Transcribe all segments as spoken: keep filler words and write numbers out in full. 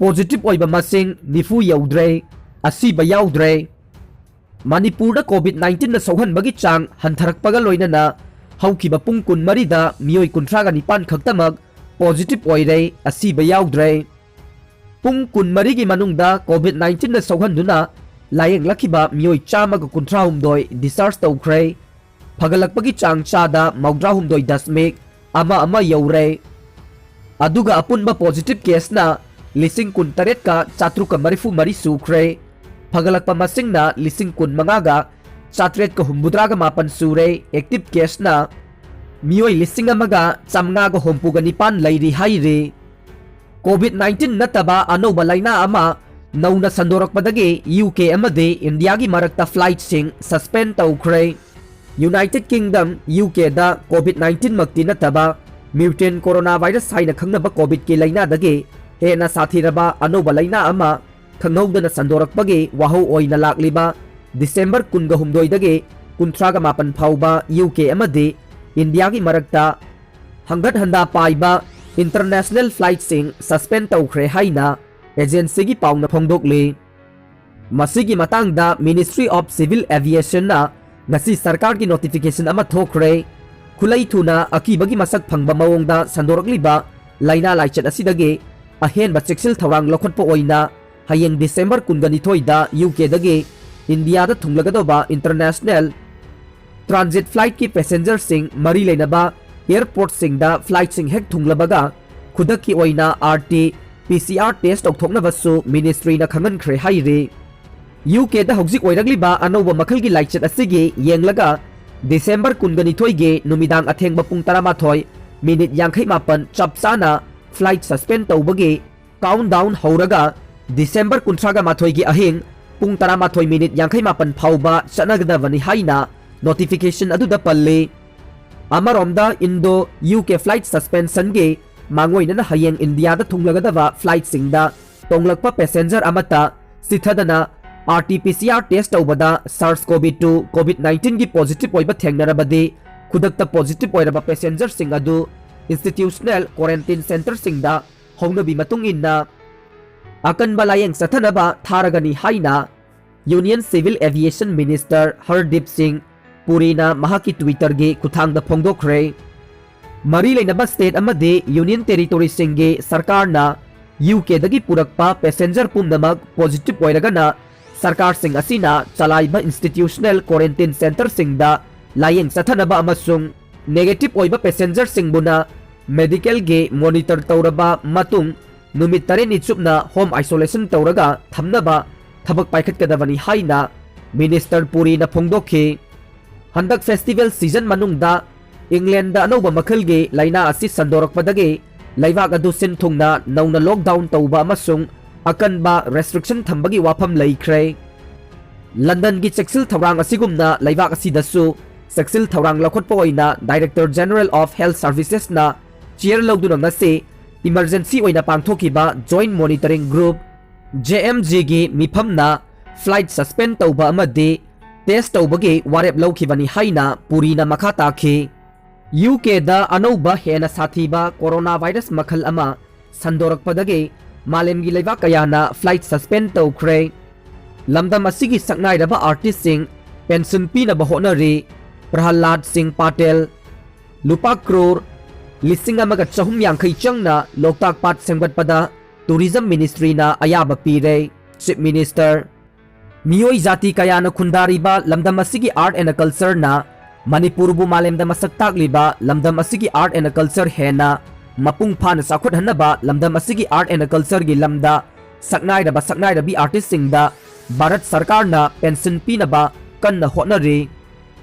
Positive ꯑꯣꯏꯕ ꯃꯁꯤꯡ ꯅꯤꯐꯨ ꯌꯧꯗ꯭ꯔꯦ, ꯑꯁꯤꯕ ꯌꯥꯎꯗ꯭ꯔꯦ꯫ ꯃꯅꯤꯄꯨꯔꯗ ꯀꯣꯚꯤꯗ ꯅꯥꯏꯟꯇꯤꯟꯅ ꯁꯣꯛꯍꯟꯕꯒꯤ ꯆꯥꯡ ꯍꯟꯊꯔꯛꯄꯒ ꯂꯣꯏꯅꯅ ꯍꯧꯈꯤꯕ ꯄꯨꯡ ꯀꯨꯟꯃꯔꯤꯗ ꯃꯤꯑꯣꯏ ꯀꯨꯟꯊ꯭ꯔꯥꯒ ꯅꯤꯄꯥꯟ ꯈꯛꯇꯃꯛ ꯄꯣꯖꯤꯇꯤꯚ ꯑꯣꯏꯔꯦ, ꯑꯁꯤꯕ ꯌꯥꯎꯗ꯭ꯔꯦ꯫ ꯄꯨꯡ ꯀꯨꯟꯃꯔꯤꯒꯤ ꯃꯅꯨꯡꯗ ꯀꯣꯚꯤꯗ ꯅꯥꯏꯟꯇꯤꯟꯅ ꯁꯣꯛꯍꯟꯗꯨꯅ ꯂꯥꯌꯦꯡꯂꯛꯈꯤꯕ ꯃꯤꯑꯣꯏ ꯆꯥꯝꯃꯒ ꯀꯨꯟꯊ꯭ꯔꯥꯍꯨꯝꯗꯣꯏ ꯗꯤꯁꯆꯥꯔꯖ ꯇꯧꯈ꯭ꯔꯦ꯫ ꯐꯒꯠꯂꯛꯄꯒꯤ ꯆꯥꯡ ꯆꯥꯗ ꯃꯧꯗ꯭ꯔꯥꯍꯨꯝꯗꯣꯏ ꯗꯁꯃꯤꯛ ꯑꯃ ꯑꯃ ꯌꯧꯔꯦ꯫ ꯑꯗꯨꯒ ꯑꯄꯨꯟꯕ ꯄꯣꯖꯤꯇꯤꯚ ꯀꯦꯁꯅ ꯂꯤꯁꯤꯡ ꯀꯨꯟꯇꯔꯦꯠꯀ ꯆꯥꯇ꯭ꯔꯨꯛꯀ ꯃꯔꯤꯐꯨ ꯃꯔꯤ ꯁꯨꯈ꯭ꯔꯦ꯫ ꯐꯒꯠꯂꯛꯄ ꯃꯁꯤꯡꯅ ꯂꯤꯁꯤꯡ ꯀꯨꯟꯃꯉꯥꯒ ꯆꯥꯇ꯭ꯔꯦꯠꯀ ꯍꯨꯝꯐꯨꯇꯔꯥꯒ ꯃꯥꯄꯟ ꯁꯨꯔꯦ꯫ ꯑꯦꯛꯇꯤꯚ ꯀꯦꯁꯅ ꯃꯤꯑꯣꯏ ꯂꯤꯁꯤꯡ ꯑꯃꯒ ꯆꯥꯝꯃꯉꯥꯒ ꯍꯨꯝꯐꯨꯒ ꯅꯤꯄꯥꯟ ꯂꯩꯔꯤ ꯍꯥꯏꯔꯤ꯫ ꯀꯣꯚꯤꯗ ꯅꯥꯏꯟꯇꯤꯟ ꯅꯠꯇꯕ ꯑꯅꯧꯕ ꯂꯥꯏꯅꯥ ꯑꯃ ꯅꯧꯅ ꯁꯟꯗꯣꯔꯛꯄꯗꯒꯤ ꯌꯨ ꯀꯦ ꯑꯃꯗꯤ ꯏꯟꯗꯤꯌꯥꯒꯤ ꯃꯔꯛꯇ ꯐ꯭ꯂꯥꯏꯠꯁꯤꯡ ꯁꯁꯄꯦꯟ ꯇꯧꯈ꯭ꯔꯦ꯫ ꯌꯨꯅꯥꯏꯇꯦꯗ ꯀꯤꯡꯗꯝ, ꯌꯨ ꯀꯦꯗ ꯀꯣꯚꯤꯗ ꯅꯥꯏꯟꯇꯤꯟ ꯃꯛꯇꯤ ꯅꯠꯇꯕ ꯃ꯭ꯌꯨꯇꯦꯟ ꯀꯣꯔꯣꯅꯥ ꯚꯥꯏꯔꯁ ꯍꯥꯏꯅ ꯈꯪꯅꯕ ꯀꯣꯚꯤꯗꯀꯤ ꯂꯥꯏꯅꯥꯗꯒꯤ ꯍꯦꯟꯅ ꯁꯥꯊꯤꯔꯕ ꯑꯅꯧꯕ ꯂꯥꯏꯅꯥ ꯑꯃ ꯈꯪꯍꯧꯗꯅ ꯁꯟꯗꯣꯔꯛꯄꯒꯤ ꯋꯥꯍꯧ ꯑꯣꯏꯅ ꯂꯥꯛꯂꯤꯕ ꯗꯤꯁꯦꯝꯕꯔ ꯀꯨꯟꯒ ꯍꯨꯝꯗꯣꯏꯗꯒꯤ ꯀꯨꯟꯊ꯭ꯔꯥꯒ ꯃꯥꯄꯟ ꯐꯥꯎꯕ ꯌꯨ ꯀꯦ ꯑꯃꯗꯤ ꯏꯟꯗꯤꯌꯥꯒꯤ ꯃꯔꯛꯇ ꯍꯪꯒꯠ ꯍꯟꯗꯥ ꯄꯥꯏꯕ ꯏꯟꯇꯔꯅꯦꯁꯅꯦꯜ ꯐ꯭ꯂꯥꯏꯠꯁꯤꯡ ꯁꯁꯄꯦꯟ ꯇꯧꯈ꯭ꯔꯦ ꯍꯥꯏꯅ ꯑꯦꯖꯦꯟꯁꯤꯒꯤ ꯄꯥꯎꯅ ꯐꯣꯡꯗꯣꯛꯂꯤ꯫ ꯃꯁꯤꯒꯤ ꯃꯇꯥꯡꯗ Ministry of Civil Aviationꯅ ꯉꯁꯤ ꯁꯔꯀꯥꯔꯒꯤ ꯅꯣꯇꯤꯐꯤꯀꯦꯁꯟ ꯑꯃ ꯊꯣꯛꯈ꯭ꯔꯦ꯫ ꯈꯨꯠꯂꯩ ꯊꯨꯅ ꯑꯀꯤꯕꯒꯤ ꯃꯁꯛ ꯐꯪꯕ ꯃꯑꯣꯡꯗ ꯁꯟꯗꯣꯔꯛꯂꯤꯕ ꯂꯥꯏꯅꯥ ꯂꯥꯏꯆꯠ ꯑꯁꯤꯗꯒꯤ ꯑꯍꯦꯟꯕ ꯆꯦꯛꯁꯤꯜ ꯊꯧꯔꯥꯡ ꯂꯧꯈꯠꯄ ꯑꯣꯏꯅ ꯍꯌꯦꯡ ꯗꯤꯁꯦꯝꯕꯔ ꯀꯨꯟꯒ ꯅꯤꯊꯣꯏꯗ ꯌꯨ ꯀꯦꯗꯒꯤ ꯏꯟꯗꯤꯌꯥꯗ ꯊꯨꯡꯂꯒꯗꯧꯕ ꯏꯟꯇꯔꯅꯦꯁꯅꯦꯜ ꯇ꯭ꯔꯥꯟꯖꯤꯠ ꯐ꯭ꯂꯥꯏꯠꯀꯤ ꯄꯦꯁꯦꯟꯖꯔꯁꯤꯡ ꯃꯔꯤ ꯂꯩꯅꯕ ꯑꯦꯌꯔꯄꯣꯔꯠꯁꯤꯡꯗ ꯐ꯭ꯂꯥꯏꯠꯁꯤꯡ ꯍꯦꯛ ꯊꯨꯡꯂꯕꯒ ꯈꯨꯗꯛꯀꯤ ꯑꯣꯏꯅ R T P C R test ꯇꯧꯊꯣꯛꯅꯕꯁꯨ ꯃꯤꯅꯤꯁꯇ꯭ꯔꯤꯅ ꯈꯪꯍꯟꯈ꯭ꯔꯦ ꯍꯥꯏꯔꯤ꯫ ꯌꯨ ꯀꯦꯗ ꯍꯧꯖꯤꯛ ꯑꯣꯏꯔꯛꯂꯤꯕ ꯑꯅꯧꯕ ꯃꯈꯜꯒꯤ ꯂꯥꯏꯆꯠ ꯑꯁꯤꯒꯤ ꯌꯦꯡꯂꯒ ꯗꯤꯁꯦꯝꯕꯔ ꯀꯨꯟꯒ ꯅꯤꯊꯣꯏꯒꯤ ꯅꯨꯃꯤꯗꯥꯡ ꯑꯊꯦꯡꯕ ꯄꯨꯡ ꯇꯔꯥꯃꯥꯊꯣꯏ ꯃꯤꯅꯤꯠ ꯌꯥꯡꯈꯩ ꯃꯥꯄꯟ ꯆꯞ ꯆꯥꯅ ꯐ꯭ꯂꯥꯏꯠ ꯁꯁꯄꯦꯟ ꯇꯧꯕꯒꯤ ꯀꯥꯎꯟꯗꯥꯎꯟ ꯍꯧꯔꯒ ꯗꯤꯁꯦꯝꯕꯔ ꯀꯨꯟꯊ꯭ꯔꯥꯒ ꯃꯥꯊꯣꯏꯒꯤ ꯑꯍꯤꯡ ꯄꯨꯡ ꯇꯔꯥꯃꯥꯊꯣꯏ ꯃꯤꯅꯤꯠ ꯌꯥꯡꯈꯩ ꯃꯥꯄꯟ ꯐꯥꯎꯕ ꯆꯠꯅꯒꯗꯕꯅꯤ ꯍꯥꯏꯅ ꯅꯣꯇꯤꯐꯤꯀꯦꯁꯟ ꯑꯗꯨꯗ ꯄꯜꯂꯤ꯫ ꯑꯃꯔꯣꯝꯗ ꯏꯟꯗꯣ ꯌꯨ ꯀꯦ ꯐ꯭ꯂꯥꯏꯠ ꯁꯁꯄꯦꯟꯁꯟꯒꯤ ꯃꯥꯡꯑꯣꯏꯅꯅ ꯍꯌꯦꯡ ꯏꯟꯗꯤꯌꯥꯗ ꯊꯨꯡꯂꯒꯗꯕ ꯐ꯭ꯂꯥꯏꯠꯁꯤꯡꯗ ꯇꯣꯡꯂꯛꯄ ꯄꯦꯁꯦꯟꯖꯔ ꯑꯃꯠꯇ ꯆꯤꯊꯗꯅ R T P C R test ꯇꯧꯕꯗ ꯁꯥꯔꯁ ꯀꯣꯚꯤ ꯇꯨ ꯀꯣꯚꯤꯗ ꯅꯥꯏꯟꯇꯤꯟꯒꯤ ꯄꯣꯖꯤꯇꯤꯚ ꯑꯣꯏꯕ ꯊꯦꯡꯅꯔꯕꯗꯤ ꯈꯨꯗꯛꯇ ꯄꯣꯖꯤꯇꯤꯚ ꯑꯣꯏꯔꯕ ꯄꯦꯁꯦꯟꯖꯔꯁꯤꯡ ꯑꯗꯨ ꯏꯟꯁꯇꯤꯇ꯭ꯌꯨꯁꯅꯦꯜ ꯀ꯭ꯋꯥꯔꯦꯟꯇꯤꯟ ꯁꯦꯟꯇꯔꯁꯤꯡꯗ ꯍꯧꯅꯕꯤ ꯃꯇꯨꯡ ꯏꯟꯅ ꯑꯀꯟꯕ ꯂꯥꯌꯦꯡ ꯆꯠꯊꯅꯕ ꯊꯥꯔꯒꯅꯤ ꯍꯥꯏꯅ Union Civil Aviation Minister Hardeep ꯁꯤꯡ ꯄꯨꯔꯤꯅ ꯃꯍꯥꯛꯀꯤ Twitter-ꯒꯤ ꯈꯨꯠꯊꯥꯡꯗ ꯐꯣꯡꯗꯣꯛꯈ꯭ꯔꯦ꯫ ꯃꯔꯤ ꯂꯩꯅꯕ state ꯑꯃꯗꯤ Union Territory-ꯁꯤꯡꯒꯤ ꯁꯔꯀꯥꯔꯅ U K-ꯗꯒꯤ ꯄꯨꯔꯛꯄ passenger ꯄꯨꯝꯅꯃꯛ positive ꯑꯣꯏꯔꯒꯅ, ꯁꯔꯀꯥꯔꯁꯤꯡ ꯑꯁꯤꯅ ꯆꯂꯥꯏꯕ institutional quarantine centre-ꯁꯤꯡꯗ ꯂꯥꯌꯦꯡ ꯆꯠꯊꯅꯕ ꯑꯃꯁꯨꯡ negative ꯑꯣꯏꯕ passenger-ꯁꯤꯡꯕꯨꯅ medical-ꯒꯤ monitor ꯇꯧꯔꯕ ꯃꯇꯨꯡ ꯅꯨꯃꯤꯠ ꯇꯔꯦꯠꯅꯤ ꯆꯨꯞꯅ home isolation ꯇꯧꯔꯒ ꯊꯝꯅꯕ ꯊꯕꯛ ꯄꯥꯏꯈꯠꯀꯗꯕꯅꯤ ꯍꯥꯏꯅ Minister ꯄꯨꯔꯤꯅ ꯐꯣꯡꯗꯣꯛꯈꯤ꯫ ꯍꯟꯗꯛ festival season ꯃꯅꯨꯡꯗ England-ꯗ ꯑꯅꯧꯕ ꯃꯈꯜꯒꯤ ꯂꯥꯏꯅꯥ ꯑꯁꯤ ꯁꯟꯗꯣꯔꯛꯄꯗꯒꯤ ꯂꯩꯕꯥꯛ ꯑꯗꯨ ꯁꯤꯟ ꯊꯨꯡꯅ ꯅꯧꯅ lockdown ꯇꯧꯕ ꯑꯃꯁꯨꯡ ꯑꯀꯟꯕ restriction ꯊꯝꯕꯒꯤ ꯋꯥꯐꯝ ꯂꯩꯈ꯭ꯔꯦ꯫ ꯂꯟꯗꯟꯒꯤ ꯆꯦꯛꯁꯤꯜ ꯊꯧꯔꯥꯡ ꯑꯁꯤꯒꯨꯝꯅ ꯂꯩꯕꯥꯛ ꯑꯁꯤꯗꯁꯨ ꯆꯦꯛꯁꯤꯜ ꯊꯧꯔꯥꯡ ꯂꯧꯈꯠꯄ ꯑꯣꯏꯅ Director General of Health Services-ꯅ chair ꯂꯧꯗꯨꯅ ꯉꯁꯤ emergency ꯑꯣꯏꯅ ꯄꯥꯡꯊꯣꯛꯈꯤꯕ Joint Monitoring Group, J M G-ꯒꯤ ꯃꯤꯐꯝꯅ flight suspend ꯇꯧꯕ ꯑꯃꯗꯤ test ꯇꯧꯕꯒꯤ ꯋꯥꯔꯦꯞ ꯂꯧꯈꯤꯕꯅꯤ ꯍꯥꯏꯅ ꯄꯨꯔꯤꯅ ꯃꯈꯥ ꯇꯥꯈꯤ꯫ U K-ꯗ ꯑꯅꯧꯕ ꯍꯦꯟꯅ ꯁꯥꯊꯤꯕ coronavirus ꯃꯈꯜ ꯑꯃ ꯁꯟꯗꯣꯔꯛꯄꯗꯒꯤ ꯃꯥꯂꯦꯝꯒꯤ ꯂꯩꯕꯥꯛ ꯀꯌꯥꯅ flight suspend ꯇꯧꯈ꯭ꯔꯦ꯫ ꯂꯝꯗꯝ ꯑꯁꯤꯒꯤ ꯁꯛꯅꯥꯏꯔꯕ artist-ꯁꯤꯡ pension ꯄꯤꯅꯕ ꯍꯣꯠꯅꯔꯤ꯫ ꯄ꯭ꯔꯍꯂꯥꯗ ꯁꯤꯡ ꯄꯥꯇꯦꯜ ꯂꯨꯄꯥ ꯀ꯭ꯔꯣꯔ ꯂꯤꯁꯤꯡ ꯑꯃꯒ ꯆꯍꯨꯝ ꯌꯥꯡꯈꯩ ꯆꯪꯅ ꯂꯣꯛꯇꯥꯛ ꯄꯥꯠ ꯁꯦꯝꯒꯠꯄꯗ Tourism Ministry-ꯅ ꯑꯌꯥꯕ ꯄꯤꯔꯦ꯫ Chief Minister, ꯃꯤꯑꯣꯏ ꯖꯥꯇꯤ ꯀꯌꯥꯅ ꯈꯨꯟꯗꯥꯔꯤꯕ ꯂꯝꯗꯝ ꯑꯁꯤꯒꯤ art and culture-ꯅ ꯃꯅꯤꯄꯨꯔꯕꯨ ꯃꯥꯂꯦꯝꯗ ꯃꯁꯛ ꯇꯥꯛꯂꯤꯕ ꯂꯝꯗꯝ ꯑꯁꯤꯒꯤ art and culture ꯍꯦꯟꯅ ꯃꯄꯨꯡ ꯐꯥꯅ ꯆꯥꯎꯈꯠꯍꯟꯅꯕ ꯂꯝꯗꯝ ꯑꯁꯤꯒꯤ art and culture-ꯒꯤ ꯂꯝꯗ ꯁꯛꯅꯥꯏꯔꯕ ꯁꯛꯅꯥꯏꯔꯕꯤ artist-ꯁꯤꯡꯗ ꯚꯥꯔꯠ ꯁꯔꯀꯥꯔꯅ pension ꯄꯤꯅꯕ ꯀꯟꯅ ꯍꯣꯠꯅꯔꯤ꯫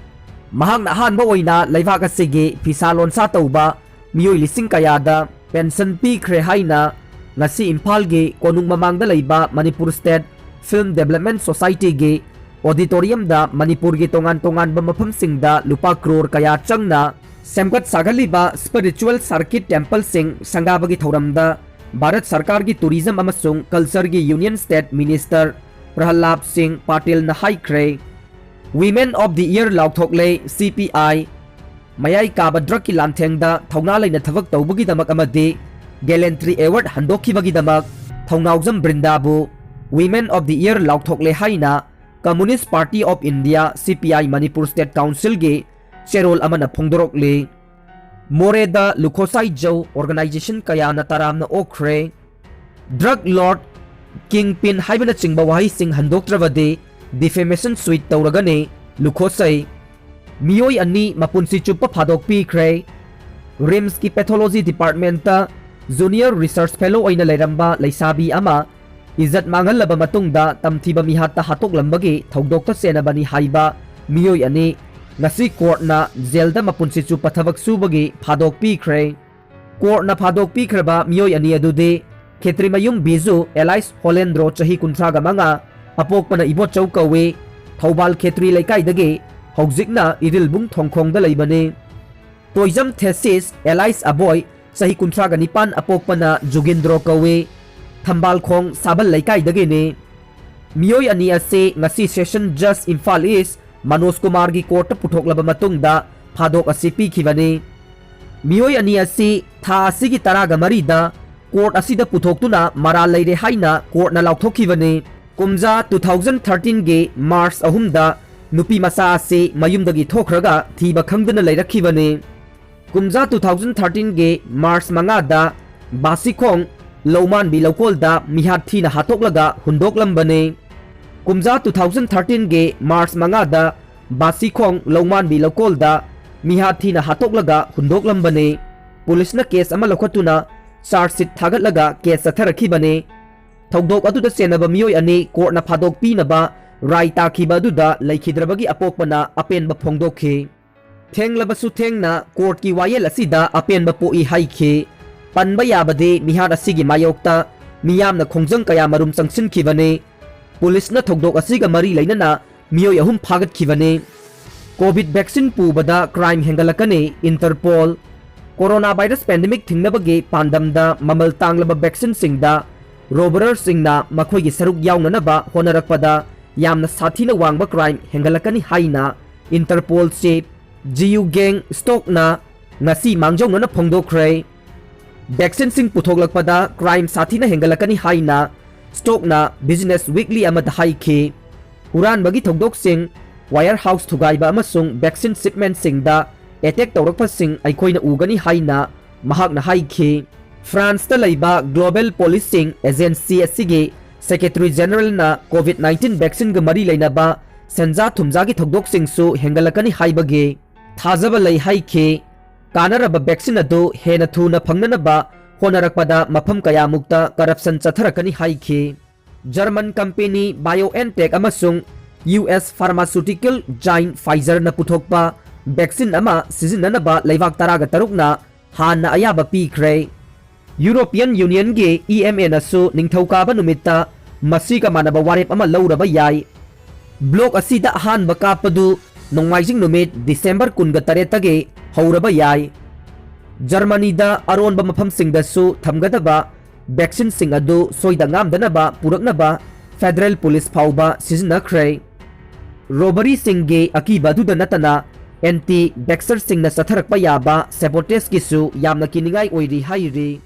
ꯃꯍꯥꯛꯅ ꯑꯍꯥꯟꯕ ꯑꯣꯏꯅ ꯂꯩꯕꯥꯛ ꯑꯁꯤꯒꯤ ꯐꯤꯁꯥ ꯂꯣꯟꯁꯥ ꯇꯧꯕ ꯃꯤꯑꯣꯏ ꯂꯤꯁꯤꯡ ꯀꯌꯥꯗ pension ꯄꯤꯈ꯭ꯔꯦ ꯍꯥꯏꯅ ꯉꯁꯤ ꯏꯝꯐꯥꯜꯒꯤ ꯀꯣꯅꯨꯡ ꯃꯃꯥꯡꯗ ꯂꯩꯕ Manipur State Film Development Society-ꯒꯤ auditorium-ꯗ ꯃꯅꯤꯄꯨꯔꯒꯤ ꯇꯣꯉꯥꯟ ꯇꯣꯉꯥꯟꯕ ꯃꯐꯝꯁꯤꯡꯗ ꯂꯨꯄꯥ ꯀ꯭ꯔꯣꯔ ꯀꯌꯥ ꯆꯪꯅ ꯁꯦꯝꯒꯠ ꯁꯥꯒꯠꯂꯤꯕ spiritual circuit temple-ꯁꯤꯡ ꯁꯪꯒꯥꯕꯒꯤ ꯊꯧꯔꯝꯗ ꯚꯥꯔꯠ ꯁꯔꯀꯥꯔꯒꯤ Tourism ꯑꯃꯁꯨꯡ Culture-ꯒꯤ Union State Minister ꯄ꯭ꯔꯍꯂꯥꯗ ꯁꯤꯡ ꯄꯥꯇꯤꯜꯅ ꯍꯥꯏꯈ꯭ꯔꯦ꯫ Women of the Year ꯂꯥꯎꯊꯣꯛꯂꯦ C P I꯫ ꯃꯌꯥꯏ ꯀꯥꯕ drug-ꯀꯤ ꯂꯥꯟꯊꯦꯡꯗ ꯊꯧꯅꯥ ꯂꯩꯅ ꯊꯕꯛ ꯇꯧꯕꯒꯤꯗꯃꯛ ꯑꯃꯗꯤ Gallantry Award ꯍꯟꯗꯣꯛꯈꯤꯕꯒꯤꯗꯃꯛ Thounaojam ꯕ꯭ꯔꯤꯟꯗꯥꯕꯨ Women of the Year ꯂꯥꯎꯊꯣꯛꯂꯦ ꯍꯥꯏꯅ Communist Party of India, C P I, Manipur State Councilꯒꯤ ꯆꯦꯔꯣꯜ ꯑꯃꯅ ꯐꯣꯡꯗꯣꯔꯛꯂꯤ꯫ ꯃꯣꯔꯦꯗ ꯂꯨꯈꯣꯁꯥꯏ ꯖꯧ organization ꯀꯌꯥꯅ ꯇꯔꯥꯝꯅ ꯑꯣꯛꯈ꯭ꯔꯦ꯫ Drug lord, kingpin ꯍꯥꯏꯕꯅꯆꯤꯡꯕ ꯋꯥꯍꯩꯁꯤꯡ ꯍꯟꯗꯣꯛꯇ꯭ꯔꯕꯗꯤ defamation suit ꯇꯧꯔꯒꯅꯤ ꯂꯨꯈꯣꯁꯩ꯫ ꯃꯤꯑꯣꯏ ꯑꯅꯤ ꯃꯄꯨꯟꯁꯤ ꯆꯨꯞꯄ ꯐꯥꯗꯣꯛꯄꯤꯈ꯭ꯔꯦ꯫ RIMSꯀꯤ Pathology Departmentꯇ Junior Research Fellow ꯑꯣꯏꯅ ꯂꯩꯔꯝꯕ ꯂꯩꯁꯥꯕꯤ ꯑꯃ ꯏꯖꯠ ꯃꯥꯡꯍꯜꯂꯕ ꯃꯇꯨꯡꯗ ꯇꯝꯊꯤꯕ ꯃꯤꯍꯥꯠꯇ ꯍꯥꯠꯇꯣꯛꯂꯝꯕꯒꯤ ꯊꯧꯗꯣꯛꯇ ꯆꯦꯟꯅꯕꯅꯤ ꯍꯥꯏꯕ ꯃꯤꯑꯣꯏ ꯑꯅꯤ ꯉꯁꯤ courtꯅ jailꯗ ꯃꯄꯨꯟꯁꯤ ꯆꯨꯞꯄ ꯊꯕꯛ ꯁꯨꯕꯒꯤ ꯐꯥꯗꯣꯛꯄꯤꯈ꯭ꯔꯦ꯫ Courtꯅ ꯐꯥꯗꯣꯛꯄꯤꯈ꯭ꯔꯕ ꯃꯤꯑꯣꯏ ꯑꯅꯤ ꯑꯗꯨꯗꯤ ꯈꯦꯇ꯭ꯔꯤꯃꯌꯨꯝ ꯕꯤꯖꯨ alias ꯍꯣꯂꯦꯟꯗ꯭ꯔꯣ, ꯆꯍꯤ ꯀꯨꯟꯊ꯭ꯔꯥꯒ ꯃꯉꯥ, ꯑꯄꯣꯛꯄꯅ ꯏꯕꯣꯆꯧ ꯀꯧꯏ, ꯊꯧꯕꯥꯜ ꯈꯦꯇ꯭ꯔꯤ ꯂꯩꯀꯥꯏꯗꯒꯤ, ꯍꯧꯖꯤꯛꯅ ꯏꯔꯤꯜꯕꯨꯡ ꯊꯣꯡꯈꯣꯡꯗ ꯂꯩꯕꯅꯤ꯫ ꯇꯣꯏꯖꯝ ꯊꯦꯁꯤꯁ alias ꯑꯕꯣꯏ, ꯆꯍꯤ ꯀꯨꯟꯊ꯭ꯔꯥꯒ ꯅꯤꯄꯥꯟ, ꯑꯄꯣꯛꯄꯅ ꯖꯨꯒꯤꯟꯗ꯭ꯔꯣ ꯀꯧꯏ, ꯊꯝꯕꯥꯜꯈꯣꯡ ꯁꯥꯕꯜ ꯂꯩꯀꯥꯏꯗꯒꯤꯅꯤ꯫ ꯃꯤꯑꯣꯏ ꯑꯅꯤ ꯑꯁꯤ ꯉꯁꯤ Session Judge Imphal East Manoj ꯀꯨꯃꯥꯔꯒꯤ courtꯇ ꯄꯨꯊꯣꯛꯂꯕ ꯃꯇꯨꯡꯗ ꯐꯥꯗꯣꯛ ꯑꯁꯤ ꯄꯤꯈꯤꯕꯅꯤ꯫ ꯃꯤꯑꯣꯏ ꯑꯅꯤ ꯑꯁꯤ ꯊꯥ ꯑꯁꯤꯒꯤ ꯇꯔꯥꯒ ꯃꯔꯤꯗ court ꯑꯁꯤꯗ ꯄꯨꯊꯣꯛꯇꯨꯅ ꯃꯔꯥꯜ ꯂꯩꯔꯦ ꯍꯥꯏꯅ courtꯅ ꯂꯥꯎꯊꯣꯛꯈꯤꯕꯅꯤ꯫ ꯀꯨꯝꯖꯥ two thousand thirteenꯒꯤ March ꯑꯍꯨꯝꯗ ꯅꯨꯄꯤ ꯃꯆꯥ ꯑꯁꯤ ꯃꯌꯨꯝꯗꯒꯤ ꯊꯣꯛꯈ꯭ꯔꯒ ꯊꯤꯕ ꯈꯪꯗꯅ ꯂꯩꯔꯛꯈꯤꯕꯅꯤ꯫ ꯀꯨꯝꯖꯥ two thousand thirteenꯒꯤ March ꯃꯉꯥꯗ ꯕꯥꯁꯤꯈꯣꯡ ꯂꯧꯃꯥꯟꯕꯤ ꯂꯧꯀꯣꯜꯗ ꯃꯤꯍꯥꯠ ꯊꯤꯅ ꯍꯥꯠꯇꯣꯛꯂꯒ ꯍꯨꯟꯗꯣꯛꯂꯝꯕꯅꯤ꯫ ꯀꯨꯝꯖꯥ two thousand thirteenꯒꯤ March ꯃꯉꯥꯗ ꯕꯥꯁꯤꯈꯣꯡ ꯂꯧꯃꯥꯟꯕꯤ ꯂꯧꯀꯣꯜꯗ ꯃꯤꯍꯥꯠ ꯊꯤꯅ ꯍꯥꯠꯇꯣꯛꯂꯒ ꯍꯨꯟꯗꯣꯛꯂꯝꯕꯅꯤ꯫ ꯄꯨꯂꯤꯁꯅ case ꯑꯃ ꯂꯧꯈꯠꯇꯨꯅ charge sheet ꯊꯥꯒꯠꯂꯒ case ꯆꯠꯊꯔꯛꯈꯤꯕꯅꯤ꯫ ꯊꯧꯗꯣꯛ ꯑꯗꯨꯗ ꯆꯦꯟꯅꯕ ꯃꯤꯑꯣꯏ ꯑꯅꯤ courtꯅ ꯐꯥꯗꯣꯛꯄꯤꯅꯕ ꯔꯥꯏ ꯇꯥꯈꯤꯕ ꯑꯗꯨꯗ ꯂꯩꯈꯤꯗ꯭ꯔꯕꯒꯤ ꯑꯄꯣꯛꯄꯅ ꯑꯄꯦꯟꯕ ꯐꯣꯡꯗꯣꯛꯈꯤ꯫ ꯊꯦꯡꯂꯕꯁꯨ ꯊꯦꯡꯅ courtꯀꯤ ꯋꯥꯌꯦꯜ ꯑꯁꯤꯗ ꯑꯄꯦꯟꯕ ꯄꯣꯛꯏ ꯍꯥꯏꯈꯤ꯫ ꯄꯟꯕ ꯌꯥꯕꯗꯤ ꯃꯤꯍꯥꯠ ꯑꯁꯤꯒꯤ ꯃꯥꯌꯣꯛꯇ ꯃꯤꯌꯥꯝꯅ ꯈꯣꯡꯖꯪ ꯀꯌꯥ ꯃꯔꯨꯝ ꯆꯪꯁꯤꯟꯈꯤꯕꯅꯤ꯫ ꯄꯨꯂꯤꯁꯅ ꯊꯧꯗꯣꯛ ꯑꯁꯤꯒ ꯃꯔꯤ ꯂꯩꯅꯅ ꯃꯤꯑꯣꯏ ꯑꯍꯨꯝ ꯐꯥꯒꯠꯈꯤꯕꯅꯤ꯫ Covid vaccine ꯄꯨꯕꯗ crime ꯍꯦꯟꯒꯠꯂꯛꯀꯅꯤ, Interpol꯫ Corona virus pandemic ꯊꯤꯡꯅꯕꯒꯤ ꯄꯥꯟꯗꯝꯗ ꯃꯃꯜ ꯇꯥꯡꯂꯕ vaccineꯁꯤꯡꯗ robbererꯁꯤꯡꯅ ꯃꯈꯣꯏꯒꯤ ꯁꯔꯨꯛ ꯌꯥꯎꯅꯅꯕ ꯍꯣꯠꯅꯔꯛꯄꯗ ꯌꯥꯝꯅ ꯁꯥꯊꯤꯅ ꯋꯥꯡꯕ crime ꯍꯦꯟꯒꯠꯂꯛꯀꯅꯤ ꯍꯥꯏꯅ Interpol chief Jiu Gang Stockꯅ ꯉꯁꯤ ꯃꯥꯡꯖꯧꯅꯅ ꯐꯣꯡꯗꯣꯛꯈ꯭ꯔꯦ꯫ Vaccineꯁꯤꯡ ꯄꯨꯊꯣꯛꯂꯛꯄꯗ crime ꯁꯥꯊꯤꯅ ꯍꯦꯟꯒꯠꯂꯛꯀꯅꯤ ꯍꯥꯏꯅ Stockꯅ Business Weekly ꯑꯃꯗ ꯍꯥꯏꯈꯤ꯫ ꯍꯨꯔꯥꯟꯕꯒꯤ ꯊꯧꯗꯣꯛꯁꯤꯡ, warehouse ꯊꯨꯒꯥꯏꯕ ꯑꯃꯁꯨꯡ vaccine shipmentꯁꯤꯡꯗ attack ꯇꯧꯔꯛꯄꯁꯤꯡ ꯑꯩꯈꯣꯏꯅ ꯎꯒꯅꯤ ꯍꯥꯏꯅ ꯃꯍꯥꯛꯅ ꯍꯥꯏꯈꯤ꯫ Franceꯇ ꯂꯩꯕ Global Policing Agency ꯑꯁꯤꯒꯤ Secretary Generalꯅ COVID nineteen vaccineꯒ ꯃꯔꯤ ꯂꯩꯅꯕ ꯁꯦꯟꯖꯥ ꯊꯨꯝꯖꯥꯒꯤ ꯊꯧꯗꯣꯛꯁꯤꯡꯁꯨ ꯍꯦꯟꯒꯠꯂꯛꯀꯅꯤ ꯍꯥꯏꯕꯒꯤ ꯊꯥꯖꯕ ꯂꯩ ꯍꯥꯏꯈꯤ꯫ ꯀꯥꯟꯅꯔꯕ vaccine ꯑꯗꯨ ꯍꯦꯟꯅ ꯊꯨꯅ ꯐꯪꯅꯅꯕ ꯍꯣꯠꯅꯔꯛꯄꯗ ꯃꯐꯝ ꯀꯌꯥꯃꯨꯛꯇ corruption ꯆꯠꯊꯔꯛꯀꯅꯤ ꯍꯥꯏꯈꯤ꯫ German company BioNTech ꯑꯃꯁꯨꯡ U S pharmaceutical giant Pfizerꯅ ꯄꯨꯊꯣꯛꯄ vaccine ꯑꯃ ꯁꯤꯖꯤꯟꯅꯅꯕ ꯂꯩꯕꯥꯛ ꯇꯔꯥꯒ ꯇꯔꯨꯛꯅ ꯍꯥꯟꯅ ꯑꯌꯥꯕ ꯄꯤꯈ꯭ꯔꯦ꯫ European Unionꯒꯤ E M Aꯅꯁꯨ ꯅꯤꯡꯊꯧꯀꯥꯕ ꯅꯨꯃꯤꯠꯇ ꯃꯁꯤꯒ ꯃꯥꯟꯅꯕ ꯋꯥꯔꯦꯞ ꯑꯃ ꯂꯧꯔꯕ ꯌꯥꯏ꯫ Block ꯑꯁꯤꯗ ꯑꯍꯥꯟꯕ ꯀꯥꯞꯄꯗꯨ ꯅꯣꯡꯃꯥꯏꯖꯤꯡ ꯅꯨꯃꯤꯠ December ꯀꯨꯟꯒ ꯇꯔꯦꯠꯇꯒꯤ ꯍꯧꯔꯕ ꯌꯥꯏ꯫ Germanyꯗ ꯑꯔꯣꯟꯕ ꯃꯐꯝꯁꯤꯡꯗꯁꯨ ꯊꯝꯒꯗꯕ vaccineꯁꯤꯡ ꯑꯗꯨ ꯁꯣꯏꯗ ꯉꯥꯝꯗꯅꯕ ꯄꯨꯔꯛꯅꯕ federal police ꯐꯥꯎꯕ ꯁꯤꯖꯤꯟꯅꯈ꯭ꯔꯦ꯫ Robberyꯁꯤꯡꯒꯤ ꯑꯀꯤꯕ ꯑꯗꯨꯗ ꯅꯠꯇꯅ anti-vaxxerꯁꯤꯡꯅ ꯆꯠꯊꯔꯛꯄ ꯌꯥꯕ sabotageꯀꯤꯁꯨ ꯌꯥꯝꯅ ꯀꯤꯅꯤꯡꯉꯥꯏ ꯑꯣꯏꯔꯤ ꯍꯥꯏꯔꯤ꯫